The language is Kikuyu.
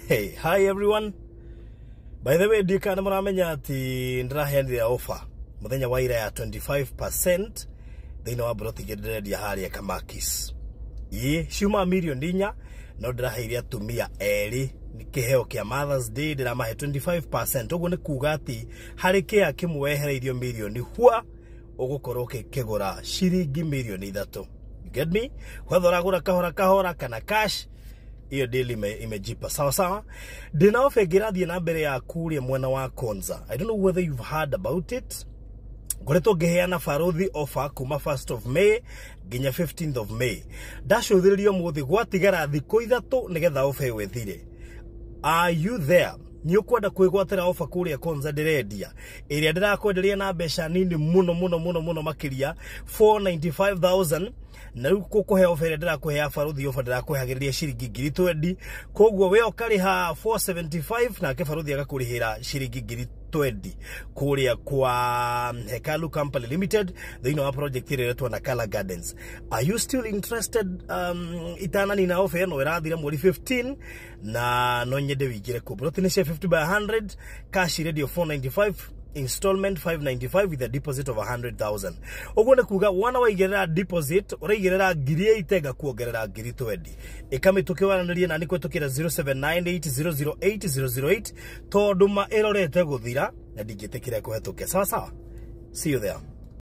Hey, hi everyone. By the way, ndikana mũramenya atĩ ndĩraheanire offer mũthenya wa ira ya 25% thĩinĩ wa broti ingĩ ndĩrendia harĩa Kamakis. Ĩ ciuma mirioni 4, no ndĩraheire atumia erĩ nĩ kĩheo kĩa Mother's Day, ndĩramahe 25%. Ũguo nĩ kuga atĩ harĩ kĩa kĩmwe wehereirio mirioni hua ũgũkorwo ũkĩgũra ciringi mirioni 3. You get me? Whether ũragũra kahora kahora kana cash, hiyo deal imejipa sawa sawa. Ndĩna offer ĩngĩ ĩrathiĩ na mbere ya kũrĩa mwena wa Konza. I don't know whether you've heard about it. Ngoretwo ngĩheana Baruthi offer kuma 1st of May nginya 15th of May. Ndacũthĩrĩrio mũthĩ gwatigara thikũ 3 nĩgetha offer ĩyo ĩthire. Are you there? Nĩ ũkwenda kwĩgwatĩra offer kũrĩa Konza ndĩrendia, ĩrĩa ndĩrakwenderia na mbeca nini mũno mũno mũno mũno makĩria, 495,000? Na rĩu gũkũhe offer ĩrĩa ndĩrakũhe ya Baruthi offer, ndĩrakũhagĩrĩria ciringi ngiri 20. Koguo we ũkarĩha 475, nake Baruthi agakũrĩhĩra ciringi ngiri 20 kũrĩa kwa Hekalu Company Limited thĩinĩ wa project ĩrĩa ĩretwo Nakala Gardens. Are you still interested? Itananina offer ĩno ĩrathira mweri 15, na no nyende wĩingĩre kuo. Plot nĩ cia 50 by 100, cash radio 495, installment 595 with a deposit of 100,000. Ũguo nĩ kuga wana waigĩrĩra deposit, ũraigĩrĩra ngiri 80, ngakuongerera ngiri 20. Ĩkamĩtũkĩ waranĩrie na nĩ kũhetũkĩra 0798008008, tondũ ma ĩrorete gũthira na ndingĩtĩkĩra kũhetũke. Sawa sawa, see you there.